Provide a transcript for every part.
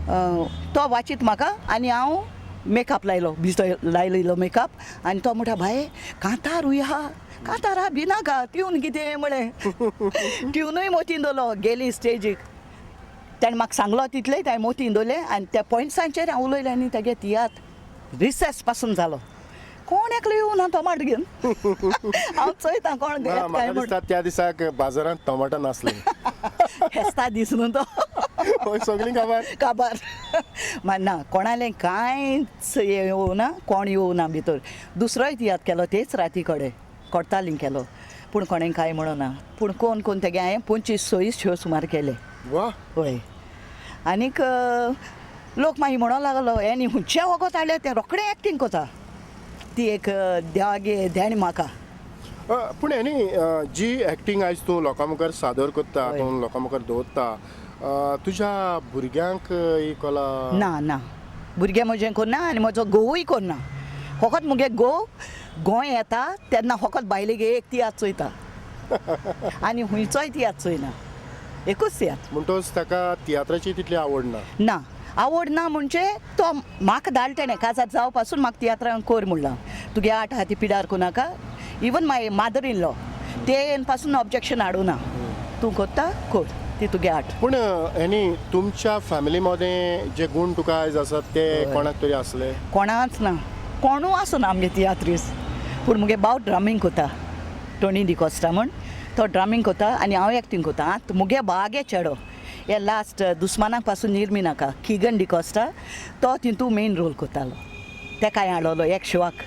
तो वाचीत म्हाका आनी हांव मेकअप लायलो, बिजतो लायलो मेकअप. आनी तो म्हणटा, बाये कांतार उया, कांतार आहा भिनाका, ट्यून कितें म्हळें. ट्युनूय मोतीन दवरलो. गेली स्टेजीक, तेणें म्हाका सांगलो तितलें ताणें मोतीन दवरलें आनी त्या पॉयंट्सांचेर हांव उलयलें आनी तेगे तियात्र रिसेस पासून जालो. कोण एकलो येवना टोमाट घेवन. हांव चोयता कोण ना, घेत म्हाका काय म्हण. दिसता त्या दिसाक बाजारांत टोमाटां नासलीं. हेस्ता दीस न्हू तो. हय, सगळीं काबार. काबार. मागीर ना कोणालें कांयच येवना, कोण येवना भितर. दुसरोय तियात्र केलो तेच राती कडेन, कोडतालींग केलो, पूण कोणें कांय म्हणना. पूण कोण कोण तेगे हांवें 25-26 शो सुमार केले. वा. हय. आनीक लोक मागीर म्हणोंक लागलो, हेणी खुंयच्या वोगोत हाडलें तें रोखडें एक्टींग कोता. ती एक देवागे देण म्हाका. पूण हेणी जी एक्टींग आयज तूं लोकां मुखार सादर करता, तूं लोकां मुखार दवरता, तुज्या भुरग्यांक ही कला? ना ना, भुरगे म्हजें कोन्ना आनी म्हजो घोवूय कोन्ना. फकत मुगे घोव गोंय येता तेन्ना फकत बायलेगे एक तियात्र चोयता आनी खुंयचोय तियात्र चोयना, एकूच तियात्र. म्हणटकच ताका तियात्राची तितली आवड ना? ना, आवड ना. म्हणजे तो म्हाका धाडटा तेणें काजार जावं पासून म्हाका तियात्रां कर म्हणलां, तुगे आट आहा ती पिडार कोनाका. Even my mother in law ते पासून ऑब्जेक्शन हाडूना, तूं कोत्ता कोर, ती तुगे आट. पूण हेणी तुमच्या फॅमिली मदें जे गूण तुका आयज आसात ते कोणाक तरी आसले? कोणाच ना, कोणू आसना आमगे तियात्रीस. पूण मुगे भाव ड्रमींग कोता, टोनी डिकोस्टा म्हण, तो ड्रमींग कोता आनी हांव एक्टींग कोता. आतां मुगे बागे चेडो हे लास्ट दुस्मानाक पासून निर्मी नाका, किगन डिकोस्टा, तो तितू मेन रोल कोतालो, तेका हाडलोलो एक शोआक.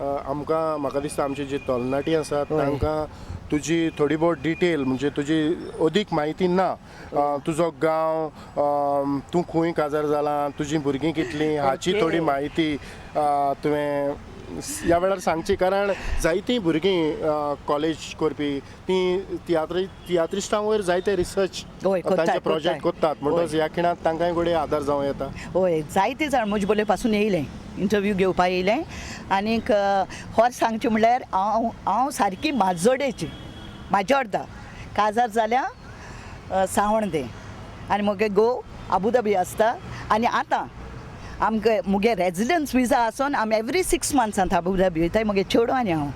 आमकां म्हाका दिसता आमची जी तरणाटी आसात तांकां तुजी थोडी भोव डिटेल, म्हणजे तुजी अदीक म्हायती ना. तुजो गांव, तूं खंय काजार जाला, तुजीं भुरगीं कितलीं, हाची थोडी म्हायती तुवें ह्या वेळार सांगची, कारण जायतीं भुरगीं कॉलेज करपी तीं तियात्रिस्टां वयर जायते रिसर्च तांचे प्रोजेक्ट करतात, म्हणटकच ह्या खिणांत तांकांय घडये आदार जावं येता. हय, जायते जाण म्हजे बोले पासून येयले, इंटरव्यू घेवपा येयले. आनीक खरें सांगचें म्हणल्यार हांव हांव सारकी माजोडेची, माजोर्दा काजार जाल्या सावणदे, आनी मुगे घोव आबुधाबी आसता. आनी आतां आमकां मुगे रेजिडन्स विजा आसून आमी एवरी 6 मंथ्सान आबुधाबी वयताय, मुगे चेडो आनी हांव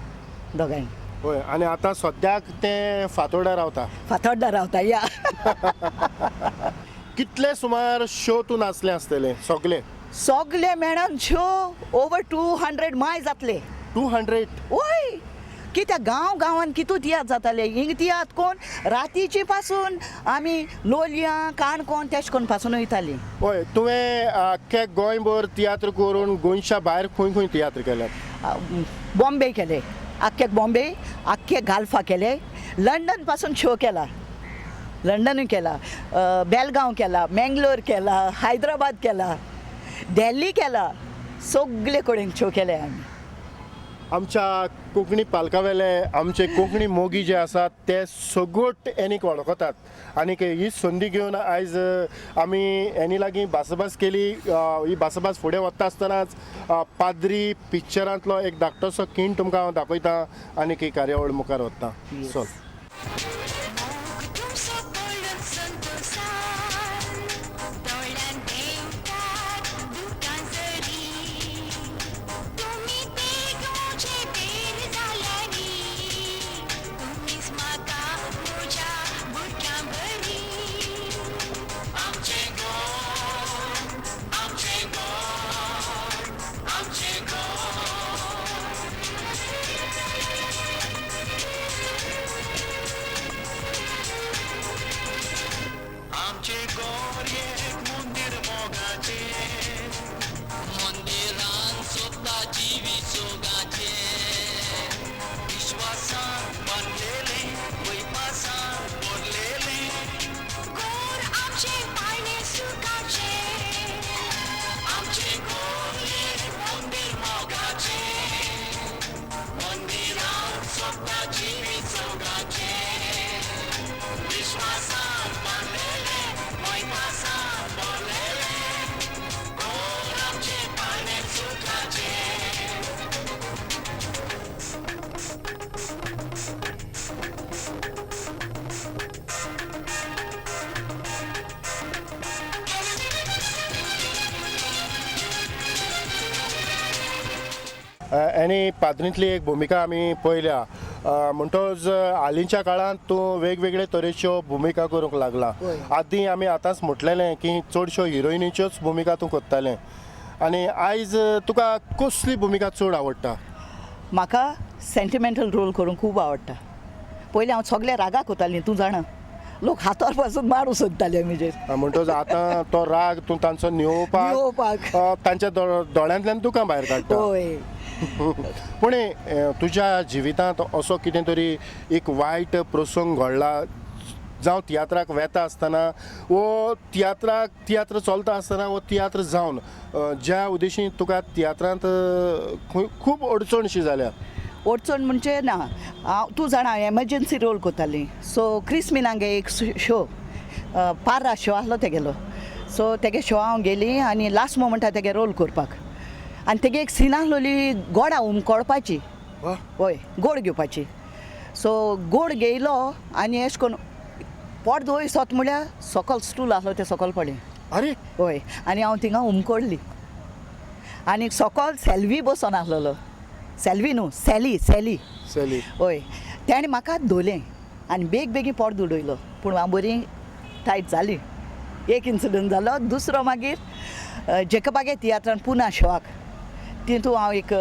दोगांय. हय, आनी आतां सद्याक तें फातोर्डा रावता? फातोर्डा रावता, या. कितले सुमार शो तूं नाचले आसतले सगले? सगले मेळोन शो ओवर 200 माय जातले. 200? वय, कित्याक गांव गांवान कितू तियात्र जाताले. हिंग तियात्र कोण रातीचे पासून आमी लोलयां काणकोण तेश कोण पासून वयताली. हय, तुवें आख्खे गोंयभर तियात्र करून गोंयच्या भायर खंय खंय तियात्र केल्यात? बॉम्बे केले, आख्खे बॉम्बे, आख्खे गाल्फा केले, लंडन पासून शो केला, लंडनूय केला, बेलगांव केला, मेंगलोर केला, हैदराबाद केला, दिल्ली केला, सगळे कडेन शो केले आमी. आमच्या कोंकणी पालकावेले आमचे कोंकणी मोगी जे आसात ते सगट एनीक वळखतात आनीक ही संदी घेवन आयज आमी एनी लागीं भासाभास केली. ही भासाभास फुडें वता आसतनाच पाद्री पिक्चरांतलो एक धाकटोसो खीण तुमकां हांव दाखयता आनीक ही कार्यावळ मुखार वता. चल. आनी पाद्रींतली एक भुमिका आमी पळयल्या. म्हणटोच हालींच्या काळांत तूं वेगवेगळे तरेच्यो भुमिका करूंक लागला. आदीं आमी आतांच म्हटलेलें की चडश्यो हिरोइनीच्योच भुमिका तूं करतालें आनी आयज तुका कसली भुमिका चड आवडटा? म्हाका सेंटिमेंटल रोल करूंक खूब आवडटा. पयलीं हांव सगळे रागाक वतालीं, तूं जाणा, लोक हातार पासून मारूं सोदताले म्हजेर. म्हणटोच आतां तो राग तूं तांचो न्हिवोवपाक, न्हिवोवपाक. तांच्या दोळ्यांतल्यान तुका भायर काडटा. हय. पूण तुज्या जिवितांत असो कितें तरी एक वायट प्रसंग घडला, जावं तियात्राक वेता आसतना वो तियात्राक तियात्र चलता आसतना वो तियात्र जावन, ज्या उद्देशीन तुका तियात्रांत खूब अडचणशी जाल्या? अडचण म्हणजे ना, हांव तूं जाणा एमर्जन्सी रोल करताली. सो क्रिस्मिनांगे एक शो, पार्रा शो आसलो तेगेलो. सो तेगे शो हांव गेली आनी लास्ट मोमेंटा तेगे रोल करपाक, आनी तेगे एक सीन आसलोली गोडा उमकोळपाची. हय, गोड घेवपाची. सो गोड घेयलो आनी एश कोन्न पोट धुवय सोत म्हळ्यार सकल स्टूल आसलो तें सकल पडलें. अरे. हय, आनी हांव थिंगा उमकोडली आनी सकल सेल्वी बसोन आसलेलो. सेल्वी न्हू, सॅली, सॅली. सॅली. हय, तेणें म्हाका धरलें आनी बेग बेगीन पोट उडयलो, पूण हांव बरी टायट जाली. एक इन्सिडंट जालो. दुसरो मागीर जेकबागे तियात्रान पुना शोआक, तितू हांव एक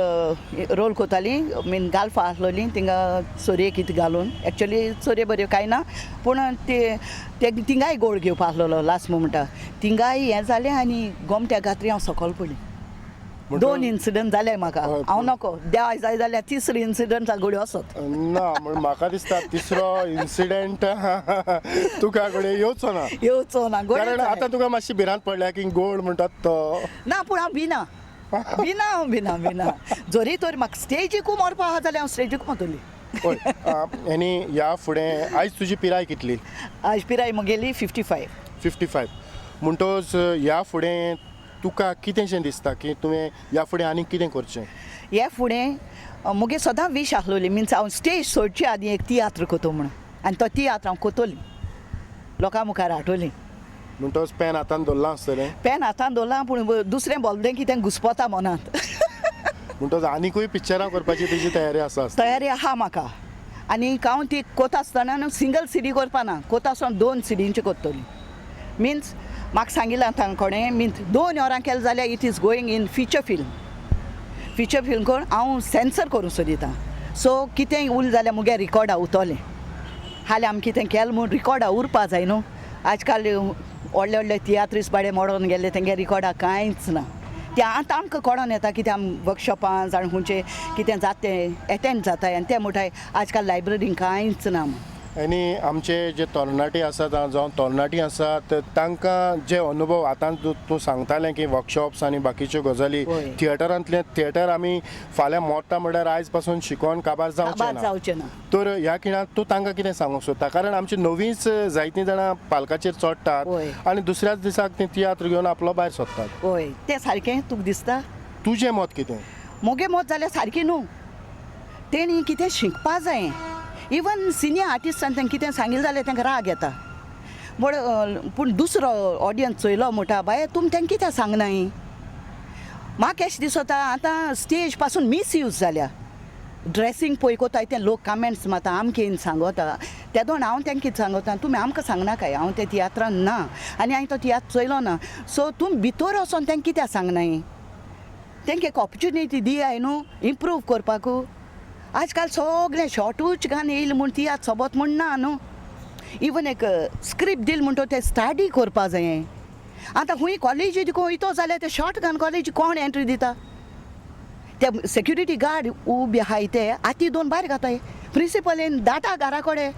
रोल करताली. मीन गाल्फा आसलोली थिंगा, चोरये कितें घालून, एक्चुली चोरये बऱ्यो कांय ना, पूण ते थिंगाय गोळ घेवपा आसलेलो लास्ट मोमेंटा. थिंगाय हें जालें आनी गोमट्या गात्री हांव सकल पडली. दोन इन्सिडंट जाले म्हाका. हांव नको देवा जाय जाल्यार तिसरो इन्सिडंट घडये वचत ना, म्हण म्हाका दिसता तिसरो इन्सिडंट तुका घडये येवचो ना. येवचो ना. कारण आतां तुका मातशी भिरांत पडल्या की गोड म्हणटात तो. ना, पूण हांव भिना, भिना, हांव भिना, भिना. जरी तर म्हाका स्टेजीकू मरपा आहा जाल्यार हांव स्टेजीक मरतली. हय, आनी ह्या फुडें आयज तुजी पिराय कितली? आयज पिराय म्हगेली 55. 55. म्हणटोच ह्या फुडें तुका कितेंशें दिसता की तुवें ह्या फुडें आनीक कितें करचें? हे फुडें म्हगे सदां वीश आसलोली, मिन्स हांव स्टेज सोडचे आदीं एक तियात्र करता म्हूण, आनी तो तियात्र हांव करतली, लोकां मुखार हाडटली. म्हणटोच पेन हातान दवरलां आसतलें? पेन हातान दवरलां, पूण दुसरें बोलदें कितें घुसपता मनांत. म्हणटोच आनिकूय पिक्चरां करपाची तुजी तयारी आसा? तयारी आहा म्हाका. आनी हांव ती कोता आसतना न्हू सिंगल सिडी करपा ना, कोता आसतना 2 सिडींची करतली. मिन्स म्हाका सांगिलां तांकां कोणें, मिन्स 2 वरां केलें जाल्यार it is going in feature film. Feature film करून हांव सेन्सर करूंक सोदितां. सो कितेंय उरलें जाल्यार मुगे रिकॉर्डा उरतलें. हाल्यां आमी कितें केलें म्हूण रिकॉर्डा उरपा जाय न्हू. आजकाल व्हडले व्हडले तियात्रीस बाडे मोडोन गेल्ले, तेंगे रिकॉर्डा कांयच ना. तें आतां आमकां कळोन येता कितें आमी वर्कशॉपां जाण खंयचें कितें जाता तें एटेंड जाताय आनी तें म्हणटाय आजकाल लायब्ररीन कांयच ना म्हूण. आनी आमचे जे तरणाटे आसात जावं तरणाटी आसात तांकां जे अनुभव आतां तूं सांगतालें की वर्कशॉप्स आनी बाकीच्यो गजाली, थिएटरांतलें थिएटर आमी फाल्यां मोडटा म्हणल्यार आयज पासून शिकोन काबार जावचें ना. जावचें ना. तर ह्या खिणांत तूं तांकां कितें सांगूंक सोदता? कारण आमची नवीच जायतीं जाणां पालकाचेर चडटात आनी दुसऱ्याच दिसाक ती तियात्र घेवन आपलो भायर सोदतात. हय, तें सारकें तुका दिसता? तुजें मत कितें? म्हगें मत जाल्यार सारकें न्हू. तेणी कितें शिकपा जाय. इवन सिनियर आर्टिस्टान तांकां कितें सांगिल्लें जाल्यार तांकां राग येता. बट पूण दुसरो ऑडियन्स चोयलो म्हणटा, बाये तुमी तांकां कित्याक सांगनाय? म्हाका एशें दिसता आतां स्टेज पासून मिसयूज जाल्या. ड्रेसींग पळय कोताय तें लोक कमेंट्स मारता, आमकां येवन सांगता. तेदोन हांव तांकां कितें सांगता, तुमी आमकां सांगनाकाय, हांव ते तियात्रान ना आनी हांवें तो तियात्र चोयलो ना. सो तुमी भितर वचोन तांकां कित्याक सांगनाय? तांकां एक ऑपॉर्चुनिटी दियाय न्हू इम्प्रूव करपाकू. आजकाल सगळें शॉर्टूच घान येयलें म्हूण तियात्र सोबत म्हूण ना न्हू. इवन एक स्क्रिप्ट दिल म्हणटो तें स्टडी करपा जाय. आतां खूंय कॉलेजी तुका वयतो जाल्यार ते शॉर्ट घान कॉलेजी कोण एंट्री दिता? ते सेक्युरिटी गार्ड उबे आहाय ते आती दोन भायर घाताय, प्रिंसिपल येवन दाटा घरा कडेन.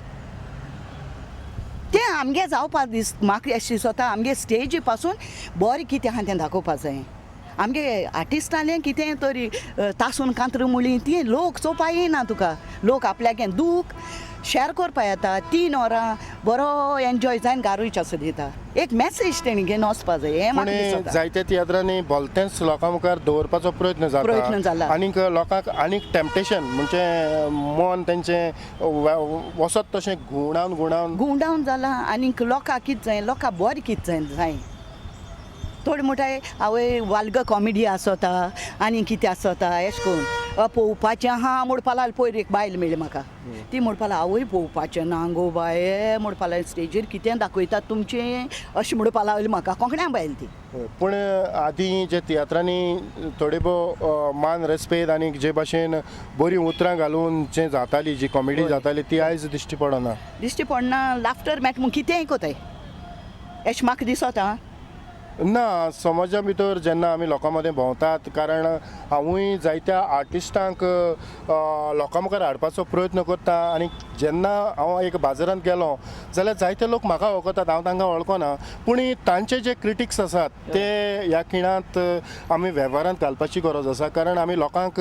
तें आमगे जावपा दीस म्हाका एशें दिसता, आमगे स्टेजी पासून बरें कितें आहा तें दाखोवपा जाय. आमगे आर्टिस्टालें कितें तरी तासून कांत्र मुळी ती लोक चोवपा येना तुका. लोक आपल्यागे दूख शेअर करपा येता. 3 वरां बरो एन्जॉय जायन गारूच आसूं दिता. एक मॅसेज तेणी घेवन वचपा जाय हें म्हाका दिसता. जायत्या तियात्रांनी भलतेंच लोकां मुखार दवरपाचो प्रयत्न जाता, प्रयत्न जाला आनीक लोकांक आनीक टेम्पटेशन म्हणजे मन तेंचें वचत तशें घुंवडावन घुंवडावन घुंवडावन जालां. आनीक लोकांक कितें जाय, लोकांक बरें कितें जाय जाय. थोडे म्हणटाय आवय वाल्ग कॉमेडी आसता आनी कितें आसता एशें करून. पोवपाचें आहा म्हणपा लागली. पयर एक बायल मेळ्ळी म्हाका, ती म्हणपा लागली, आवय पोवपाचें ना गो बाये म्हणपा लागली, स्टेजीर कितें दाखयतात तुमचें अशें म्हणपा लागली म्हाका. कोंकण्या बायल ती. पूण आदीं जे तियात्रांनी थोडे भोव मान रेस्पेद आनी जे भाशेन बरीं उतरां घालून जे जाताली, जी कॉमेडी जाताली, ती आयज दिश्टी पडना. दिश्टी पडना. लाफ्टर मॅट म्हूण कितेंय कोताय एशें म्हाका दिसता. ना, समाजा भितर जेन्ना आमी लोकां मदें भोंवतात, कारण हांवूय जायत्या आर्टिस्टांक लोकां मुखार हाडपाचो प्रयत्न करता आनी जेन्ना हांव एक बाजारांत गेलो जाल्यार जायते लोक म्हाका वळखतात, हांव तांकां वळखना, पूण तांचे जे क्रिटिक्स आसात ते ह्या खिणांत आमी वेव्हारांत घालपाची गरज आसा. कारण आमी लोकांक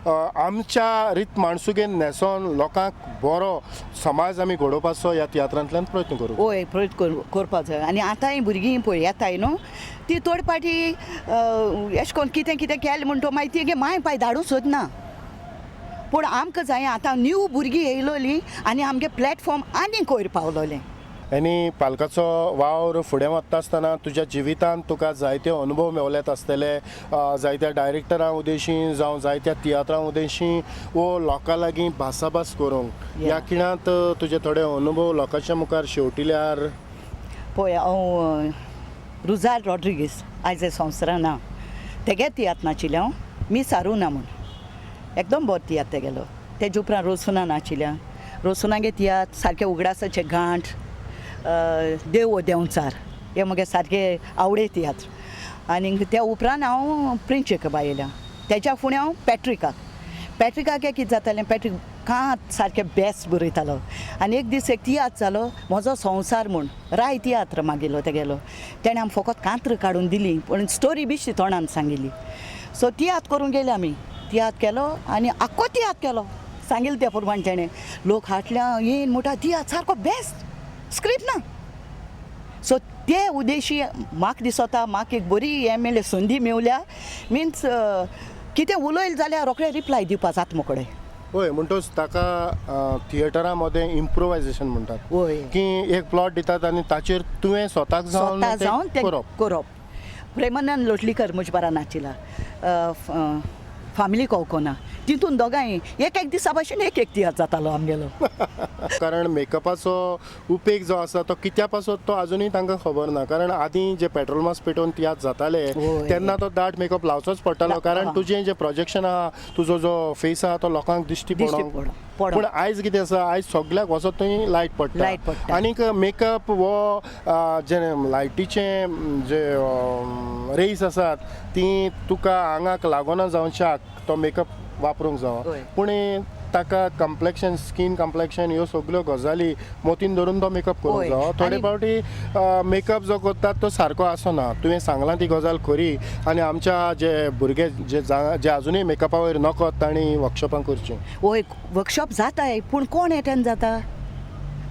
आमच्या रीत माणसुगेन न्हेसोन लोकांक बरो समाज आमी घडोवपाचो ह्या तियात्रांतल्यान प्रयत्न करूं. हय, प्रयत्न करपाक जाय. आनी आतांय भुरगीं पळय येताय न्हू, ती थोडे पाटी एशें कोन्न कितें कितें केलें म्हणटो मागीर ती माय पाय धाडूंक सोदना. पूण आमकां जाय आतां न्यू भुरगीं येयलोलीं आनी आमगे प्लॅटफॉर्म आनीक वयर पावलोलें. आनी पालकाचो वावर फुडें वता आसतना तुज्या जिवितांत तुका जायते अनुभव मेवल्यात आसतले, जायत्या डायरेक्टरां उदेशीं जावं जायत्या तियात्रां उदेशीं वो लोकां लागीं भासाभास करूंक ह्या खिणांत तुजे थोडे अनुभव लोकांच्या मुखार शेवटिल्यार. पळय, हांव रुजार रॉड्रिगीस आयज संवसारान ना, तेगे तियात्र नाचिल्लें हांव, मी सारू ना म्हूण एकदम बरो तियात्र तेगेलो. तेजे उपरांत रोसुना नाचिल्या, रोसुनागे तियात्र सारके उगडासाचे गांठ, देव ओ देंवचार हे म्हगे सारके आवडे तियात्र. आनी त्या उपरांत हांव प्रिन्स जेकबा येयल्या. तेज्या फुडें हांव पॅट्रिकाक, पॅट्रिकाक कितें जातालें, पॅट्रीक कांत सारकें बेस्ट बरयतालो. आनी एक दीस एक तियात्र जालो म्हजो संवसार म्हूण, राय तियात्र मागयलो तेगेलो. तेणें आमी फकत कांत्र काडून दिली, पूण स्टोरी बिश्टी तोंडान सांगिल्ली. सो तियात्र करूंक गेले आमी, तियात्र केलो आनी आख्खो तियात्र केलो सांगिल्लें त्या प्रमाण तेणें. लोक हाटल्या येयन म्हणटा तियात्र सारको बेस्ट, स्क्रिप्ट ना. सो ते उद्देशी म्हाका दिसता म्हाका एक बरी हें मेळ्ळें, संदी मेवल्या, मिन्स कितें उलयलें जाल्यार रोखडें रिप्लाय दिवपा जाता मुकोडे. हय, म्हणटच ताका थिएटरा मदें इम्प्रोवायजेशन म्हणटात. की एक प्लॉट दितात आनी ताचेर तुवें स्वताक जावन स्वता जावन तें करप. करप. प्रेमानंद लोटलीकर म्हजे बारा नाचिला फामिली कोवकोना, तितून दोगांय एक एक दिसा भाशेन एक एक तियात्र जातालो आमगेलो. कारण मेकअपाचो उपेग जो आसा तो कित्या पासत तो आजुनूय तांकां खबर ना. कारण आदीं जे पेट्रोल मास पेटोवन तियात्र जाताले तेन्ना तो दाट मेकअप लावचोच पडटालो, कारण तुजें जें प्रोजेक्शन आहा, तुजो जो फेस आहा तो लोकांक दिश्टी पडोंक. पूण आयज कितें आसा, आयज सगल्याक वचत थंय लायट पडटा आनीक मेकअप हो जे लायटीचे जे रेस आसात ती तुका आंगाक लागना जावच्याक तो मेकअप वापरूंक जावो. पूण ताका कम्प्लेक्शन, स्कीन कम्प्लेक्शन ह्यो सगल्यो गजाली मतीन धरून तो मेकअप करूंक जावो. थोडे फावटी मेकअप जो करतात तो सारको आसना. तुवें सांगलां ती गजाल खरी आनी आमच्या जे भुरगे जे जे आजुनूय मेकअपा वयर नकत तांणी वर्कशॉपां करचीं. हय, वर्कशॉप जाताय, पूण कोण एटेंड जाता?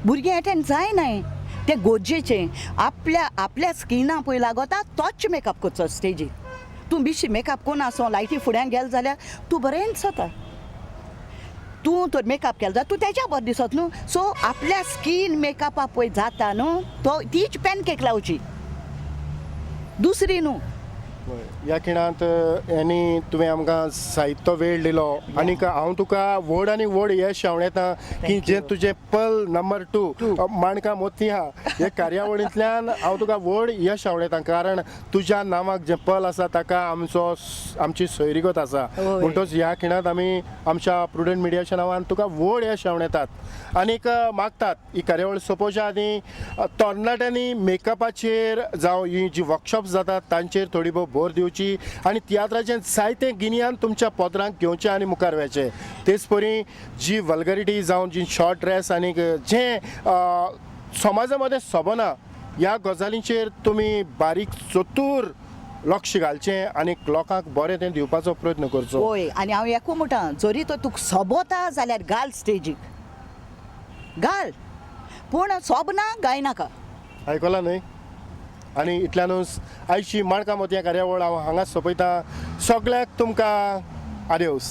भुरगीं एटेंड जायनाय. तें गरजेचें, आपल्या आपल्या स्किना पळय लागता तोच मेकअप करचो स्टेजीर. तूं बिशी मेकअप कोण आसो लायटी फुड्यान गेले जाल्यार तूं बरें दिसता, तूं तर मेकअप केलो जाल्यार तूं तेज्या बरें दिसत न्हू. सो आपल्या स्कीन मेकअपा पळय जाता न्हू तो तीच पॅनकेक लावची, दुसरी न्हू. ह्या खिणांत आनी तुवें आमकां साहित्य वेळ दिलो आनीक हांव तुका व्हड आनी व्हड यश शेवणेता की जें तुजें पल नंबर 2 माणकां मोतयां हे कार्यावळींतल्यान हांव तुका व्हड यश शेवणेता, कारण तुज्या नांवाक जें पल आसा ताका आमचो आमची सोयरीगत आसा. म्हणटच ह्या खिणांत आमी आमच्या प्रुडंट मिडियाच्या नांवान तुका व्हड यश शेवणेतात आनीक मागतात ही कार्यावळ सोंपोवच्या आदीं तरणाट्यांनी मेकअपाचेर जावं ही जी वर्कशॉप्स जातात तांचेर थोडी भोव भर दिवची आनी तियात्राचें जायतें गिन्यान तुमच्या पदरांक घेवचें आनी मुखार वचचें. तेच परी जी वल्गरिटी जावं जी शॉर्ट ड्रेस आनीक जें समाजा मदें सोबना ह्या गजालींचेर तुमी बारीक चतूर लक्ष घालचें आनी लोकांक बरें तें दिवपाचो प्रयत्न करचो. हय, आनी हांव एकू म्हणटा, जरी तो तुका सोबता जाल्यार घाल स्टेजीक घाल, पूण सोबना गायनाका. आयकलां न्हय? आनी इतल्यानूच आयची माणकां मोतयां कार्यावळ हांव हांगाच सोंपयता. सगळ्याक तुमकां आदेवस.